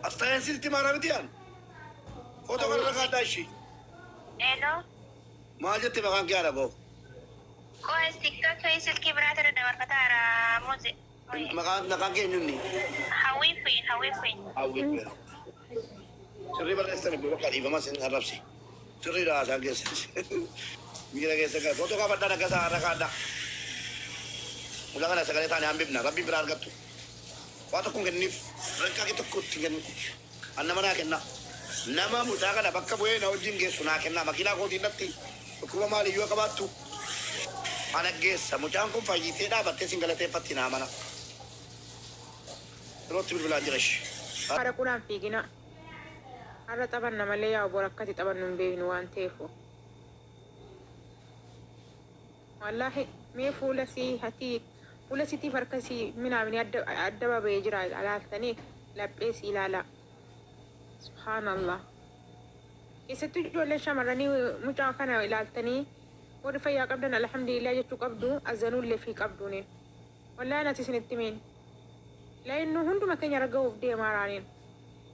As taa'een sitti maara miti an. Footoo kana irra kaadhaa ishii. Hello. Maal jette maqaan kee haadha koo? Qoy TikTok silkii biraati irra dabarfataara muze. Maqaan maqaan kee eenyunni? Hawwii Queen, Hawwii Queen. Hawwii Queen. Sirrii barreessitan iddoo bakka dhiifama sin arrabsi. Sirriidha haasaan keessa. Miira keessa gara. Footoo kaafadhaa naggasaa har'a kaadhaa. Mucaa kana sagalee taane hambifna. Rabbiin biraa argattu. Waa tokko hin kenniniif. Riqqaaqii tokko itti hin kennin. An nama naa kennaa. Nama mucaa kana bakka bu'ee na wajjin geessu naa kennaa. Makiinaa kootiin natti dhukkuba maaliyyuu akka baattu ana geessa. Mucaan kun fayyitee dhaabattee sin galateeffatti naa amana. Yerootti bilbilaan jira ishi. Haadha qulaan fiiginaa. Har'a taphanna malee yaa'u bor akkati taphannu hin beeknu waan ta'eefu. Wallaahi mee fuula sii hatii fuula sitiif harka sii minaamini adda adda baba'ee jira laaltanii laphee sii ilaalaa. Subhaanallah. Keessattuu ijoolleen shamarranii mucaa kana ilaaltanii warri fayyaa qabdan alhamdulillah jechuu qabdu azanuullee fi qabduuni. Wallaahi nati isinitti himeen. Layin nu hunduma keenya irra gahuuf deemaa raaniin.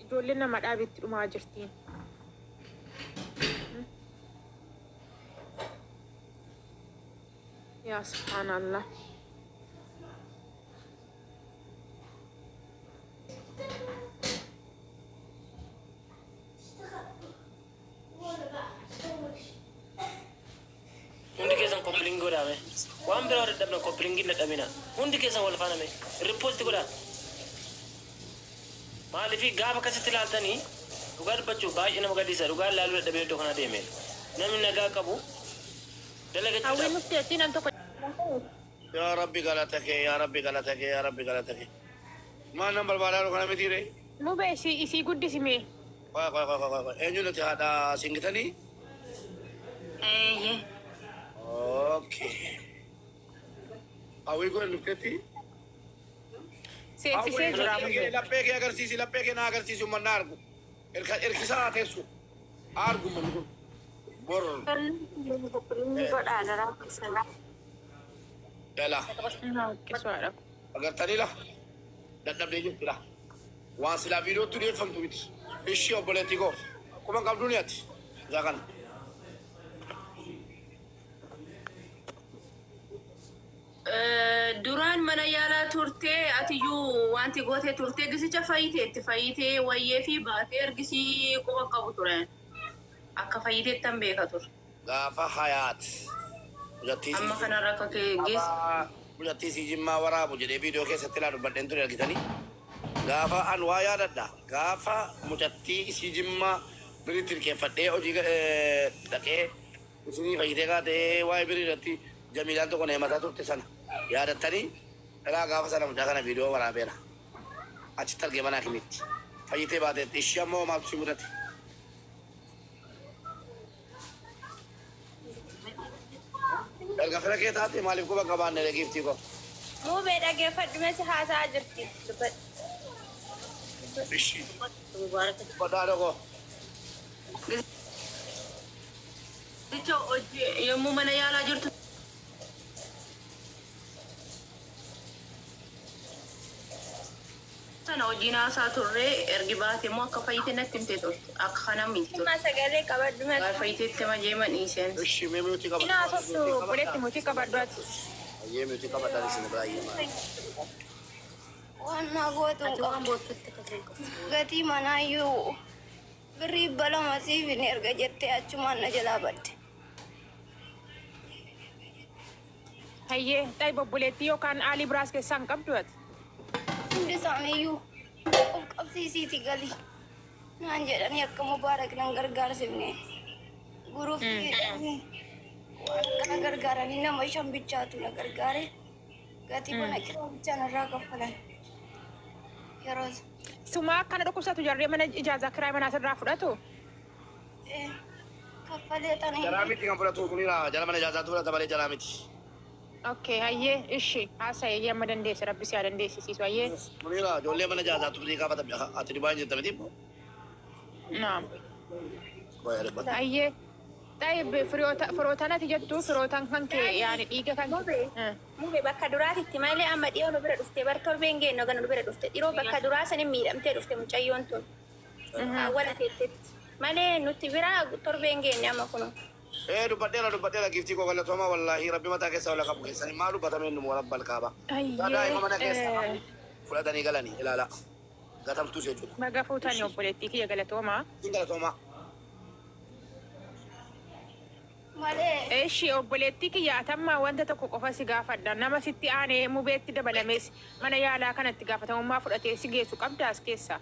Ijoolleen nama dhaabitti dhumaa jirtiin. Yaa subhaanallah. Hundi keessan copy link godhaa mee. Waan biraa dadhabna copy link hin dadhabina. Hundi keessan wal faana mee. Repost godhaa. Maaliif gaafa akkasitti ilaaltanii dhugaa dubbachuuf baay'ee nama gaddisiisa. Dhugaa ilaaluu dadhabee iddoo kanaa deeme. Namni nagaa qabu Hawwii dalagachuudhaaf. mufti atii nam tokko Yaa Rabbi galata kee yaa Rabbi galata kee yaa Rabbi galata kee. Maal nan barbaadaa jiru kana mitii ree? Mube isii isii guddisi mee. Qoy qoy qoy qoy qoy eenyu nuti haadha singitanii? Eeyyee. Okay. Hawwii kun dhuftetti? Seensisee Hawwii jira laphee kee mube. laphee kee agarsiisi laphee kee naa agarsiisi uummanni haa argu. Irka irkisaa haa teessu. Haa argu uummanni kun. Bor. Godhaa garaa keessan. Yala. Naa huqqisu haadha koo. Agartanii la dadhabdee jirti la. Waan silaa viidiyootti dhiyeeffamtu miti. Ishii obboleettii koo. Quba hin qabduu ni ati. Isaa kana. Duraan mana yaalaa turtee atiyyuu wanti gootee turtee gisicha fayyiteetti fayyitee wayyee fi baatee ergisii quba qabu ture. Akka fayyiteettan beeka ture. Gaafa hayaat mucattii Amma sii kanarra akka kee geesse. gaafa mucattii sii jimmaa waraabu jedhee viidiyoo keessatti ilaa dubbadheen ture argitanii gaafa an waa yaadadha gaafa mucattii isii jimmaa biritti hirkeeffadhee hojii dhaqee isinii fayyitee kaatee waa'ee birii irratti jamiilaan tokko na himataa turte sana yaadattanii ilaa gaafa sana mucaa kana viidiyoo waraabeera achitti argee mana hakimiitti fayyitee baateetti ishii ammoo maaltu si mudate Erga fira kee taate maaliif quba hin qabaanne ree giiftii koo. Mubee dhageeffadhu mee si haasa'aa jirti dubbadhu. Ishi. Dubbadhu haadha koo. Gisicha hojii yommuu mana yaalaa jirtu sana hojiin haasaa turre ergi baate immoo akka fayyite natti himte turte akka kana miti Himmaa turte. sagalee qabadhu Gaaf mati. fayyiteetti hima jeema dhiiseen. Ishi mee miyuutii Hin qabadhu. haasoftu Miyuutii obboleetti qabadhaa. mutii qabadhu ati. Ayyee miyuutii qabadhaan isin irraa ayyee maali. Waan naa gootu hin Ati waan qabdu. boottutti akka hin qabdu. Gatii manaayyuu birrii 200 siif hin erga jettee achumaan na jalaa badde. Hayyee xayib obboleettii yookaan aalii biraas keessaa hin qabdu ati? Hundi isaaniiyyuu of qabsiisiitii gali naan jedhanii akka Mubaarak nan gargaarsifne guruppii hidhanii waan akkana gargaaranii nama shan bichaatu na gargaare gatii mana kiraa bichaa narraa kaffalan yeroo Sumaa akkana dhukkubsatu jarree mana ijaazaa kiraay manaa sirraa fudhatu? Kaffalee tana Jaraa hin miti kan fudhatu munira jara mana ijaazaatu fudhata malee jaraa miti. Okay hayyee ishi haasa'i hayyee amma dandeesse rabbi si haa dandeessisiisu hayyee. Munira ijoollee mana ijaazaatu firii kaafata ati Dubaay hin jirta miti. Naam. Baay'ee dubbata. Hayyee. Xayib firoota firootan ati jettu firootan kan kee yaani dhiiga kan Mube kee. mube bakka duraatitti malee amma dhiyoo nu bira dhufte bar torbeen geennu gana nu bira dhufte dhiroo bakka duraa sanin miidhamtee dhufte mucayyoon tun. Awwala teettetti. Malee nuti biraa torbeen geenye amma kunoo. Ee, dubbadheera, dubbadheera, giiftii koo, galatooma. Wallaahi rabbi mataa keessa wala qabu keessanii maal dubbatameen nu rabbal kaaba. Daa'ima mana keessa Ayyee. fudhatanii galanii ilaala. Gatamtuus jechuudha. Baga fuutanii, obboleettii kiyya, galatoomaa. Isin galatooma. Malee Eshi, obboleettii kiyya, atammaa wanta tokko qofa si gaafadha. Nama sitti aanee mubeetti dabalamees mana yaalaa kanatti gaafatamummaa fudhatee si geessu qabda as keessa.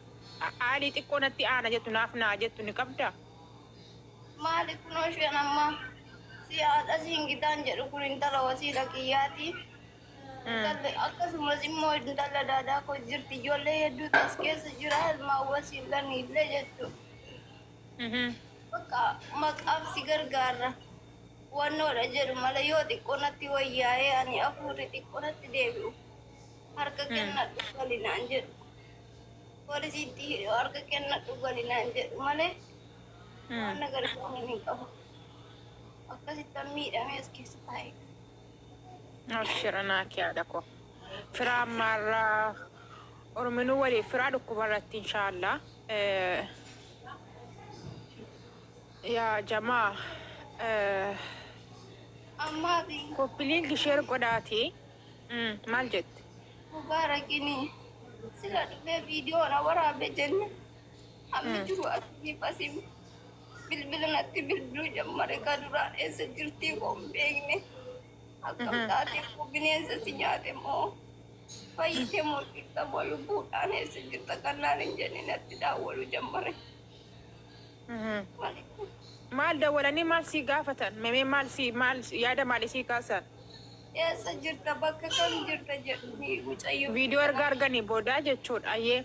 Haalii xiqqoo natti aana jettu, naaf naa jettu ni qabda. Maali, kunoo isheen amma si haadha siingitaan jedhu kun intala wasiila kiyyaati. Intalli akkasumas immoo intala daadaa koo jirti, ijoollee hedduutu as keessa jira, ilmaan wasiilan illee jechuudha. Bakka maqaaf si gargaarra. Wannoodha jedhu malee yoo xiqqoo natti wayyaa'ee ani hafuurri xiqqoo natti deebi'u harka kennadhu galinaan jedhu. Poolisiitti harka kennadhu galinaan jedhu malee waan na gargaaran hin qabu. Akkasitti miidhamee as keessa taa'e. Abshira naa kiyaadha ko. Firaa ammaarraa Orominuu waliif firaa dhukkubarratti inshaallah. Yaa jamaa, Ammaa fi copy link share godhaati. Maal jette? Mubaarakini sila dhufee viidiyoo na waraabe jenne hammi jiru asii asii bilbila natti bilbiluu jammare, ka duraan eessa jirtii koo hin beekne, akkam taatee koo, bineensa si nyaate moo fayyite moo jirta moo lubbuudhaan eessa jirta kannaan hin jenne natti daawwaluu jammare. Malee Maal dawwalanii maal sii gaafatan? Memee maal sii maal yaada maalii sii kaasan? Eessa jirta, bakka kam jirta jedhanii mucayyoo. Viidiyoo erga arganii boodaa jechuudha. Ayyee.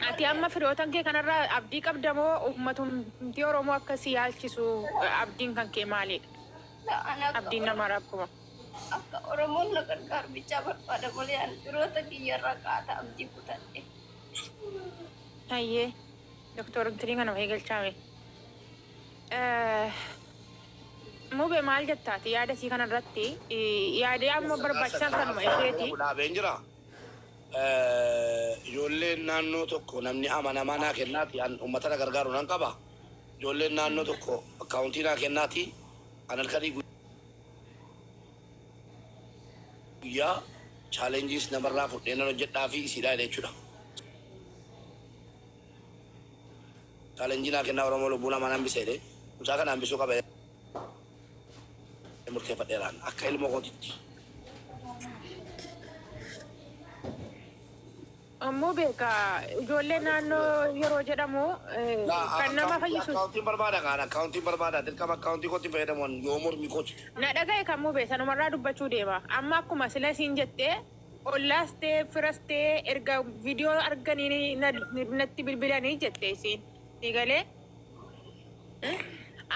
Ati amma firootan kee kanarraa abdii qabda moo uummatumti Oromoo akkasii yaalchisu, abdiin kan kee maalidha? Ana akka Abdiin nama rabbuma. Akka Oromoon na gargaaru bichaa barbaada malee ani firoota kiyyarraa qaata abdii kutadhe. Ayyee. Doktor intinii kana eegalchaame. Mube, maal jettaati yaada sii kanarratti? Yaadee amma barbaachisan kanuma isheeti. Dhaabeen jira. Ijoolleen naannoo tokko namni amanamaa naa kennaati, an uummata na gargaaru nan qaba. Ijoolleen naannoo tokko akkaawuntii naa kennaati. An halkanii guyyaa challenge-iis namarraa fudhee nan hojjedhaa fi isiidhaa jechuudha. Challenge naa kennaa, Oromoo lubbuu namaa nan biseedhe. Mucaa kana hambisuu qaba murteeffadheeraan akka ilmoo kootitti. Ammoo beekaa, ijoollee naannoo yeroo jedhamu kan nama fayyisu. Akkaawuntiin barbaada, kaan akkaawuntiin barbaada, dirqama akkaawuntii kootti fayyadamuun yoo mormi kooti. Na dhagaye kan mube, sanumarraa dubbachuu deema. Amma akkuma sila siin jettee, ollaas ta'e firas ta'e erga viidiyoo arganii natti bilbilanii jette isiin. Ni galee?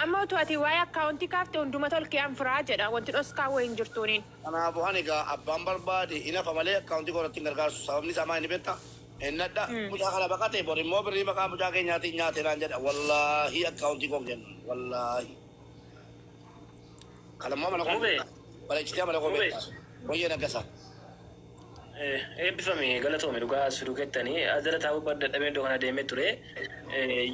Amma utuu ati waa'ee akkaawuntii kaafte hunduma tolkee an firaa jedha, wanti dhoskaa wayii hin jirtuuniin. Kanaafuu ani egaa abbaan barbaade hin hafa malee akkaawuntii koo irratti hin gargaarsu. Sababni isaa maal inni beektaa? Innadha mucaa kana baqate, bor immoo birrii maqaa mucaa keenyaatiin nyaate naan jedha. Wallaahi akkaawuntii koo hin kennu. Wallaahi. Kanammoo amala koo Mube. bareechitee amala koo Mube. beektaa. Wayyee naggasa. Eebbifame, galatoome, dhugaa as fiduu kettanii as jala taa'uu dadhabee iddoo kana deemee ture.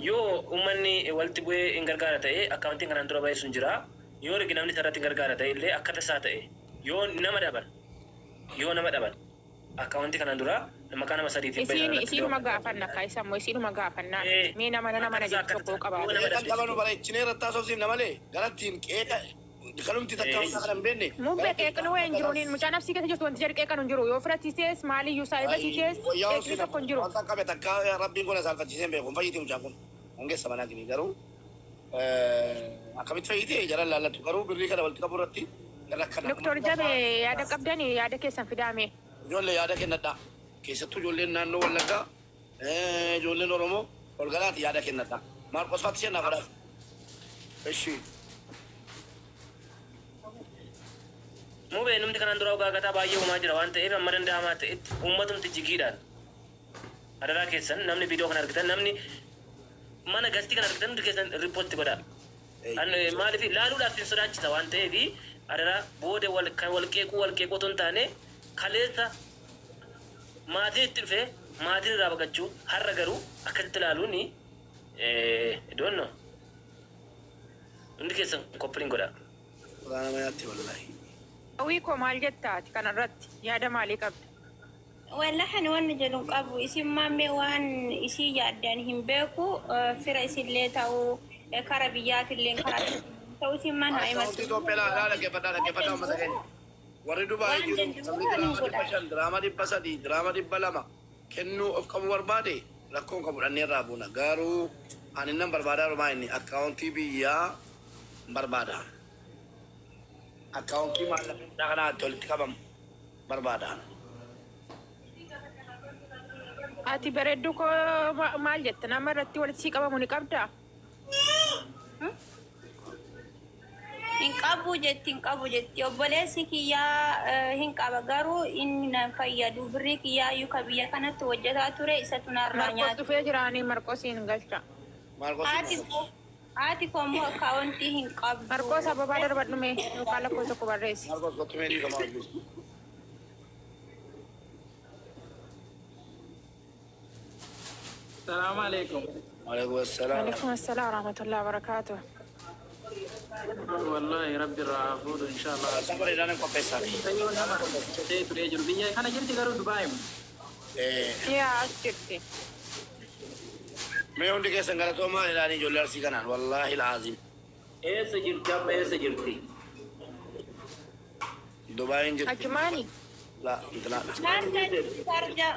Yoo uummanni walitti bu'ee hin gargaara ta'e, akkaawuntiin kanaan dura ba'ee sun jira. Yoo argi namni isarratti hin gargaara ta'e illee, akka tasaa ta'e yoo nama dhaban akkaawuntii kanaan dura maqaa nama sadiitiin ba'e Isiin sanarratti isiinuma gaafanna akka isa immoo isiinuma gaafannaa. Mee nama nama na akka jettu tokko qabaate. nama Kan qabanu bareechinee irratti haasofsiifna malee garattiin qeeqa kanumti takka kana hin beekne. Mubbe, qeeqni wayii hin jiru. Mucaa nafsii keessa jirtu wanti jedhu qeeqan hin jiru. Yoo firatiisees maaliyyuu saayiba siitees qeeqni tokko hin jiru. Wanta qabe takka rabbiin kun saalfachiisee hin beeku. Hin fayyiti mucaan kun. Hongeessa manaa kini garuu akkamitti fayyite jaran laallatu, garuu birrii kana walitti qabu irratti rakkana. Doktor Jabe, yaada qabdanii yaada keessan fidaame. Ijoollee yaada kennadhaa. Keessattuu ijoolleen naannoo Wallaggaa, ijoolleen Oromoo ol galaati yaada kennadhaa. Maarqos faatti isheen naaf godhaa. Ishi. Mubee, numti kanaan dura ogaagataa baay'ee uumaa jira waan ta'eef, amma danda'amaa ta'etti uummatumti jigiidhaan adaraa keessan, namni viidiyoo kana argitan, namni mana gastii kana argitan hundi keessan repost godhaa. Maaliif laaluudhaaf hin sodaachisa waan ta'eef, adaraa booda wal kan wal qeequu wal qeequu otoo hin taane, kaleessa maatiin itti dhufee Maatiin irraa baqachuu har'a garuu akkasitti ilaaluun don't know. Hundi keessan copy link godhaa. Quraana nyaatti wallahi. Hawwii koo maal jetta ati kanarratti yaada maalii qabda? Wallahi ani wanni jedhu hin qabu. Isin maammee waan isii yaaddan hin beeku. Fira isillee ta'uu, kara biyyaatillee karaa ta'uu, isin maan haa Akkaawuntii himattu. Itoophiyaa laa dhaggeeffadhaa, dhaggeeffadhaa uummata keenya. Warri Dubaayii Waan jiru danda'u sabni waan diraama godha. 500, diraama 300, diraama 200 kennuu of qabu barbaade rakkoon qabu, dhannee irraa buuna. Garuu ani nan barbaadaa rumaa inni akkaawuntii biyyaa barbaada. Akkaawuntii maallaqa kanaatti walitti qabamu barbaada. Ati bareedduu koo maal jetta, nama irratti walitti sii qabamu ni qabdaa? Hin qabu jetti, hin qabu jetti. Obboleessi kiyyaa hin qaba, garuu inni nan fayyadu. Birrii kiyyaa iyyuu ka biyya kanatti hojjetaa ture isatu narraa Marqos nyaatu. dhufee jiraanii Marqosiin galcha. Maarqos. Haati koo immoo akkaawuntii hin qabdu. Marqos ababaa darbadhu mee yookaan lakkoofsa tokko barreessi. Maarqos kottu mee, dhiifama wajjin. Salaamu alaikum. Waalaikum assalaam. Waalaikum assalaam warahmatullahi wabarakaatuh. Wallahi rabbi irraa haa fuudhu inshallah. Sagantaa bareedaa nan qopheessaa. Fayyoo nama ta'ee turee jiru. Biyya kana jirti garuu Dubaay. Yaa, as jirti. Mee hundi keessan galatoomaa ilaanii ijoollee Arsii kanaan wallaahi laazim. Eessa jirti amma, eessa jirti? Dubaayin jirti. Achumaani. La intalaadha. Sharja, Sharja.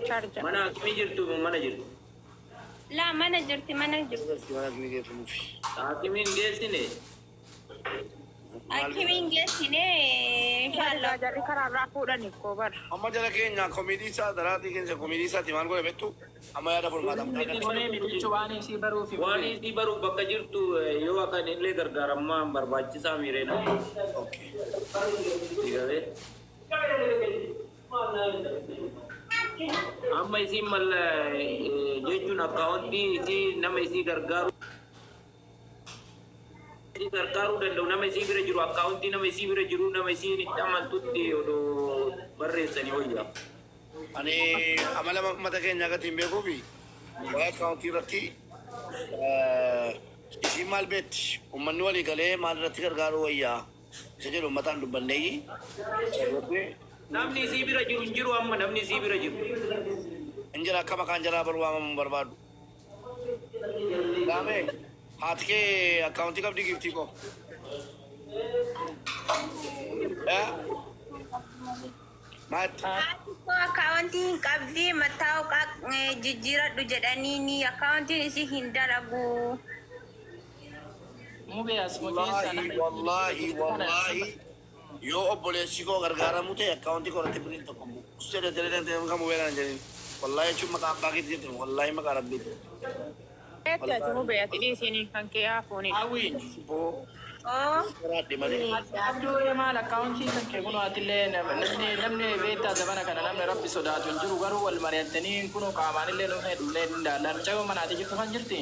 Sharja. Mana akkamii jirtu, mana jirti? Laa, mana jirti, mana jirti. Mana akkamii geeffamuufi. Hakimiin geessine? Hakimiin geessine inshallah. Jarri karaarraa fuudhani koo bara. Amma jala keenya komiidii isaa daraatii keenya komiidii isaati maal godhe beektu, amma yaada furmaata mucaa kana. Jechuun waan isii baruuf. Waan isii baruuf bakka jirtu yoo akkan illee gargaarammaa barbaachisaa miireena. Okay. Digalee. Amma isiin malla jechuun akkaawuntii isii nama isii gargaaruu danda'u, nama isii bira jiru, akkaawuntii nama isii bira jiru, nama isiin itti amantutti odoo barreessanii wayya. Ani amala uummata keenyaa gati hin beekuufi waa'ee akkaawuntii irratti isiin maal beetti, uummanni walii galee maal irratti gargaaruu wayyaa isa jedhu uummataan dubbanneeyyi. Namni isii bira jiru hin jiru amma, namni isii bira jiru. Hin jira, akka maqaan jalaa baruu waamamu barbaadu. Daamee, haati kee akkaawuntii qabdi, giftii koo? Eh? Maatti? Haati koo akkaawuntii hin qabdi, mattaawqaa jijjiiradhu jedhanii akkaawuntiin isii hin dalagu. Mubee asuma keessa Wallaahi, wallaahi, wallaahi, yoo obboleessi koo gargaaramu ta'e akkaawuntii koo irratti biriin tokko hin bu'u. Ussee deddeebiin danda'e kan mubee naan jedhin. Wallaahi jechuun maqaa abbaa keetii jettu, wallaahi maqaa rabbiiti. Eetti ati mubee ati dhiisiin kan kee haafuuni. Hawwi. Boo Oo. garaadhe malee. Abduu, maal akkaawuntii kan kee kunoo atillee namni beektaa zabana kana namni rabbi sodaatu hin jiru, garuu wal mari'attanii kunoo qaamaan illee dhufnee dhufnee hin daalla. Mucayyoo manaati jirtu kan jirti.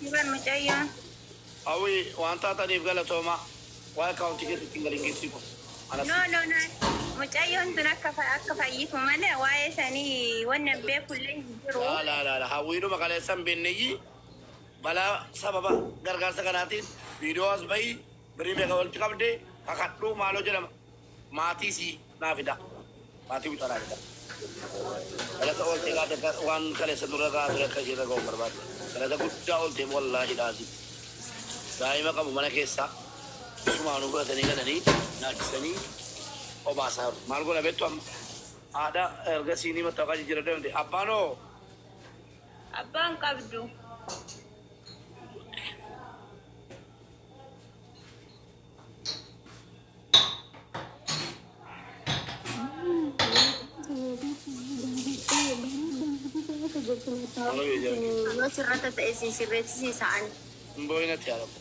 Jiran mucayyoon. Hawwi, waan taataniif galatooma. Waa'ee akkaawuntii keetti hin galin, geessi koo. Anas. No, no, no. Mucayyoon tun akka fayyitu malee waa'ee sanii wanna beekullee hin jiru. Laa laa laa laa, hawwiidhuma kaleessa hin beekneyyi balaa sababa gargaarsa kanaatiin viidiyoo as bahii birii meeqa walitti qabde kakadhuu maaloo jedhama. Maatii sii naa fida. Maatii mucaa naa fida. Galata ooltee kaate waan kaleessa dura kaa ture akka ishee irra ga'u barbaade. Galata guddaa ooltee wallaahi dhaasi. Daa'ima qabu mana keessaa isumaanuu fudhatanii galanii nyaachisanii obaasaa jiru. Maal godha beektu amma? Haadha erga siinii mattaawqaa jijjiiradhu deemte. Abbaan hoo? Abbaan qabdu. Yoo sirrata ta'e si sirreessisiisa ani. Hin boo'inatti yaa rabbi.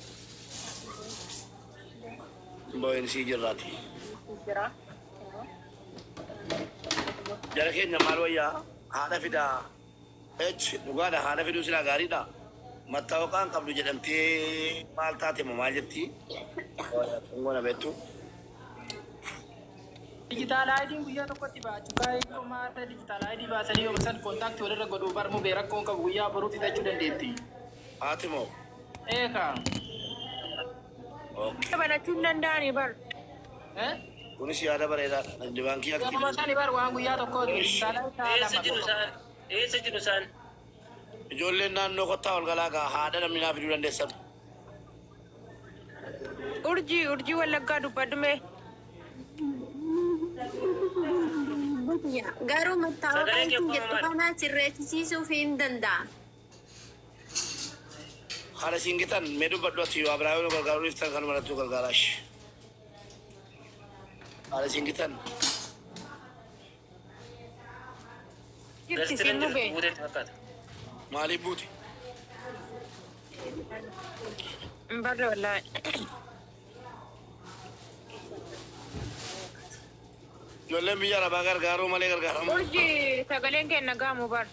Hin boo'in, sii jirraati. Jira. Jara keenya, maal wayyaa, haadha fidaa? H dhugaadha, haadha fiduu silaa gaariidha. Mattaawaqaan qabdu jedhamtee maal taate moo maal jetti? Ngoona beektu. Digital ID'n guyyaa tokkotti baachuu baay'ee maata digital ID baasanii yoo san contact walirra godhuu bar mubee rakkoon qabu guyyaa boruu fixachuu dandeetti. Haati moo? Eekaa. Okay. Banachuu hin danda'anii bar. Eh? Kunis yaada bareedaadha. Nagdi baankii Yeroo active. sani bar waan guyyaa tokkooti digital ID Eessa lama jiru isaan? Eessa jiru isaan? Ijoolleen naannoo kottaa ol galaa gaa haadha namni naa fiduu dandeessan. Urjii urjii wallaggaa dubbadhume. Garuu mattaawaqaa Sagalee kee isin akkuma jettu maali? kana sirreessisiisuuf hin danda'a. Haadha siin gitan mee dubbadhu ati yoo Abiraayoo nu gargaaruu dhiiftan kan marattuu gargaaraash. Haadha siin gitan. Jirti Galti siin jirtu mubee. buuteetti fakkaata. Maaliif buuti? Hin barre wallaahi. Ijoolleen biyya arabaa gargaaruu malee gargaaramu. Urjii sagaleen keenya gaamu bar.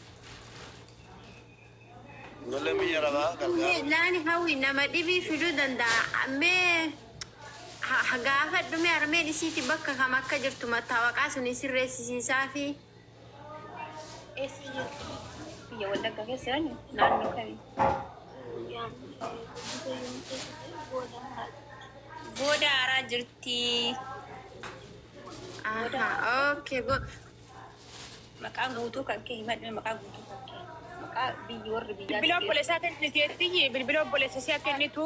Ijoolleen biyya arabaa gargaaruu. Laani hawwi nama dhibii fiduu danda'a. Mee gaafadhu mee harmeen isiiti bakka kam akka jirtu mattaawaqaa sun sirreessisiisaa fi Eessa jirtu? Biyya Wallaggaa keessa jiran naannoo kamii? Booda haaraa jirti. Aha, okay, go. Maqaa guutuu kan kee himadhu, maqaa guutuu kan kee. Maqaa biyyi warri biyyaa Bilbila obboleessaa kenniteetti, bilbila obboleessa ishee kennitu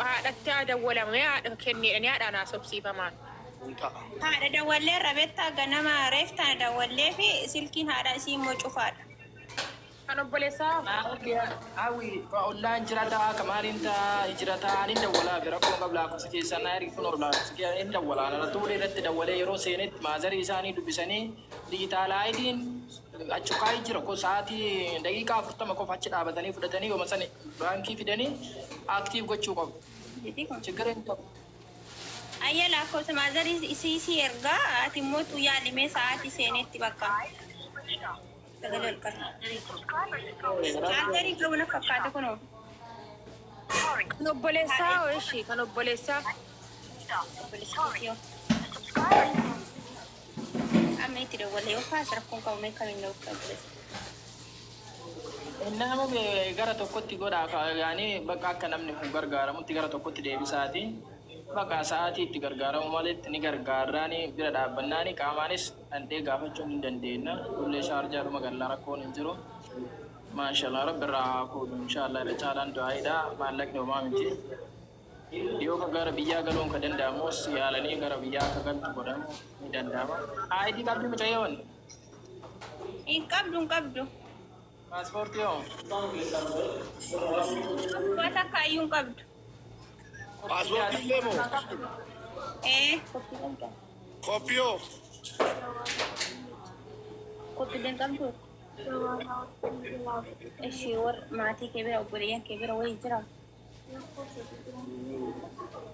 haadhatti haa dawwalamee haadha kenniidhanii haadhaan haasofsiifamaan. Kun ta'a. Haadha dawwallee rabeettaa ganama reeftaan dawwallee fi silkiin haadha isii immoo cufaadha. Kan obboleessaa Hawwi ollaan jirataa kamaaliin taa jirataa ni dawwalaa fi rakkoon qabu lakkoofsa keessaa naa ergi kun lakkoofsa kee hin dawwalaa nana tuulee irratti dawwalee yeroo seenetti maazarii isaanii dubbisanii digital ID'n achukaayii jira ko sa'aatii daqiiqaa 40 qofa achi dhaabatanii fudhatanii yooma sani baankii fidanii active gochuu qabu. Chiggara hin qabu. Ayya, lakkoofsa maazarii isii si ergaa, ati immoo yaalimee sa'aatii seenetti bakka. Sagalee ol qaba. Chaarjarii qabu na fakkaata kunoo. Kan obboleessaa hoo ishii kan obboleessaa. Obboleessa koo. Amma itti dawwalee yoo kaas rakkoon qabu mee kamiin na obboleessa. Nama gara tokkotti godhaa yaani bakka akka namni kun gargaaramutti gara tokkotti deebisaati. Bakka sa'aatii itti gargaaramu maletti ni gargaarraani bira dhaabbannaani qaamaanis dhandhee gaafachuun hin dandeenya. Ullee shaarjaadhuma gallaa rakkoon hin jiru. Maashaallah, rabbi irraa haa fuudhu inshaallah, irra caalaan du'aayidha, maallaqni homaa miti. Yoo ka gara biyyaa galuun ka danda'amus yaalanii gara biyyaa akka galtu godhamu ni danda'ama. ID qabdi mucayyoon? Hin qabdu, hin qabdu. Paaspoortii hoo? Waa takka iyyuu hin qabdu. Paaspoortii illee moo? Ee. Koppiyoo? Koppiileen qabdu. Ishii warra maatii kee bira, obboleeyyan kee bira wayii jira.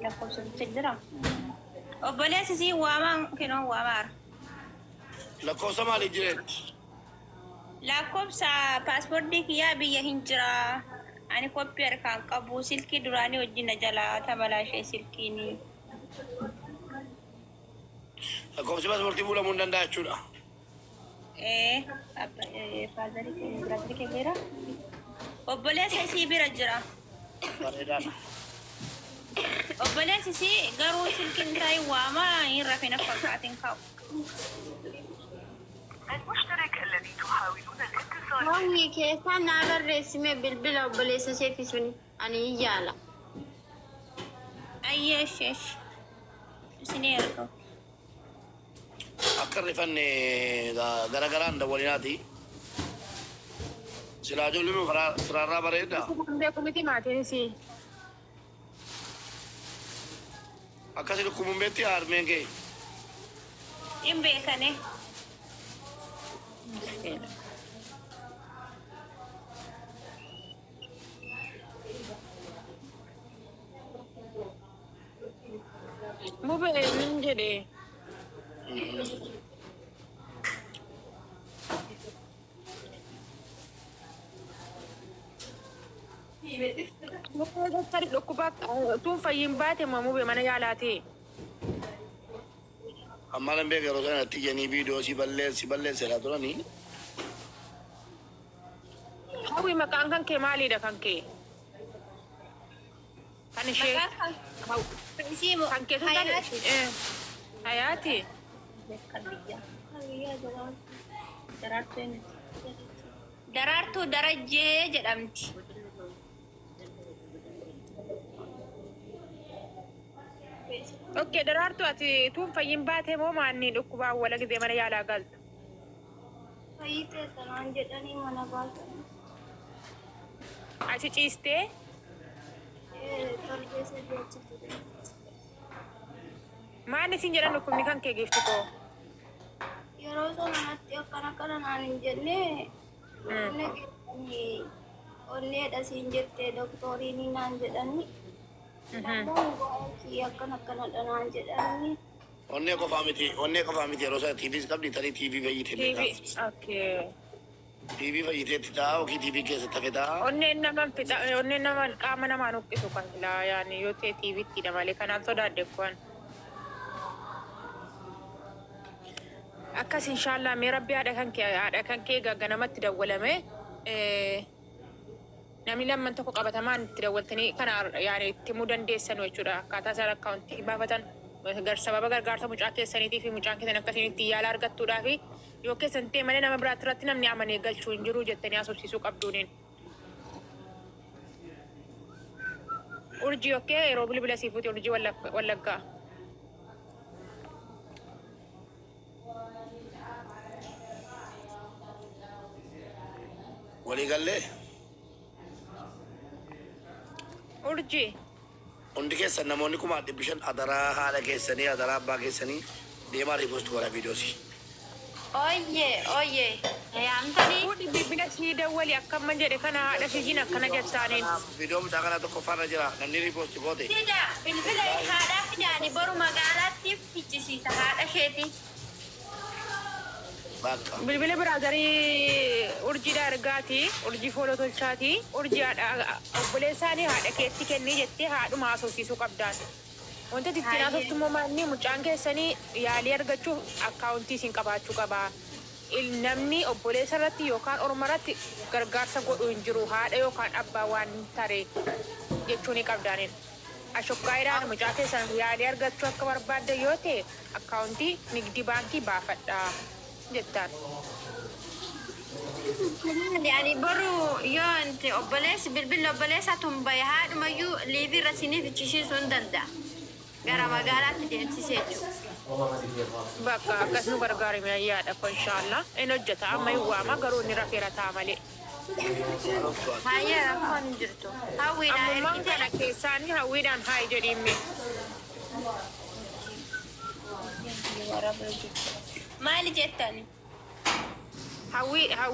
Lakkoofsa bicha jira. Obboleessi sii waamaan kenoo waamaara. Lakkoofsa maaliif jireetti? Lakkoofsa paaspoortii kiyyaa biyya hin jira. Ani koppii harkaan qabu, silkii duraanii wajjin na jalaa tabalaashee silkiin. Lakkoofsi paaspoortii fuulamuu hin danda'a jechuudha. Ee, faazarii kee biraatti kee bira. Obboleessa isii bira jira. Bareedaadha. Obboleessi isii garuu silkiin isaa hin waamaa, hin rafin fakkaatiin kaa'u. المشترك الذي تحاولون الاتصال Wanni keessaa naa barreessime bilbila obboleessa isheeti suni ani hin yaala. Ayyee, ishee ishee. Isinii erga. Akka rifanne garagaraan dawwalinaati. Silaa ijoolleen firaarraa bareeda. Kan beeku miti maatiin isii. Akkasi dhukkubuun beetti harmeen kee. Hin beekane. Mubee nin jedhe. Mubee daftari dhukkuba tuun fayyin baate moo mubee mana yaalaati? Amma nan beeka yeroo sanatti iyyanii viidiyoo si balleessi balleessedha turanii. Hawwi, maqaan kan kee maalidha kan kee? Kan ishee? Maqaan kan isii moo? Kan kee sun kan Hayaati. Hayaati. Kan biyyaa. Biyyaa jiraatu. Daraartuu eenyu? Daraartuu Darajjee jedhamti. Okay, Daraartuu, ati tuun fayyin baatee moo maanni dhukkubaa wala gizee mana yaalaa galtu? Fayyitee tanaan jedhanii mana baasan. Achi ciistee? Torbee 3 achi ture. Maanni siin jedhan dhukkubni kan kee, giifti koo? Yeroo sana natti akkana kana naan hin jenne. Onnee keessanii onneedha siin jette doktoriin naan jedhanii. Ammoo waa'ee akkana akkanadha naan jedhanii. Onnee qofaa miti, onnee qofaa miti, yeroo sana TBs qabdi, tarii TB fayyitee TV. Beekaa. Okay. TB fayyiteetti ta'a yookiin TB keessatti hafe ta'a. Onneen nama fixa, onneen nama qaama namaa nuqqisu kan silaa yaani yoo ta'e TBtti malee, kanaan sodaadde kuwan. Akkas, inshallah, mee rabbi haadha kan kee ganamatti dawwalame, namni lamman tokko qabatamaan itti dawwaltanii kana yaani itti himuu dandeessan jechuudha. Akkaataa isaan akkaawuntii baafatan gar sababa gargaarsa mucaa keessaniitii fi mucaan keessan akkasiin itti yaala argattuudhaa fi yoo keessan ta'e malee nama biraatti irratti namni amanee galchuu hin jiru jettanii haasofsiisuu qabduuniin. Urjii, okay, yeroo bilbila sii fuute, Urjii Wallaggaa. Walii gallee? Urjii. Hundi keessan namoonni 500,000 adaraa haadha keessanii, adaraa abbaa keessanii deemaa repost godhaa viidiyoosi. Oye, oye, yaamtanii. Fuudhi bilbila sii dawwali, akkamma jedhe kana haadha sijiin akkana jettaaniin. Viidiyoo mucaa kanaa tokkoffaarra jira, namni repost goote. Fida, bilbila haadhaa fidaani, boru magaalaatti fichisiisa haadha isheeti. Bakka. Bilbila biraazarii Urjiidha ergaati. Urjii follow tolchaati. Urjii haadha obboleessaanii haadha keetti kennii jettee haadhuma haasofsiisuu qabdaan. Wanta ittiin haasoftu immoo maalni mucaan keessanii yaalii argachuuf akkaawuntii isin qabaachuu qabaa. Namni obboleessa irratti yookaan orma irratti gargaarsa godhu hin jiru, haadha yookaan abbaa waan tare jechuu ni qabdaaniin. Ashokkaayidhaan mucaa keessan yaalii argachuu akka barbaadde yoo ta'e akkaawuntii nigdi baankii baafadhaa jettaan. Ani boru yoo inti obboleessi bilbilli obboleessaa tun bahe, haadhumayyuu liivii irra isiniif fichisiisuu hin danda'a. Gara magaalaatti deemsisee jechuudha. Bakka akkas nu gargaarame ayyaadha ko, inshallah. Inni hojjeta, amma hin waama, garuu inni rafeera ta'a malee. Hayyee, rakkoon hin jirtu. Hawwiidhaan Ammummaan ergitee. kana keessaanii Hawwiidhaan haayi jedhiimme. Maali jettani? Hawwiidhaan.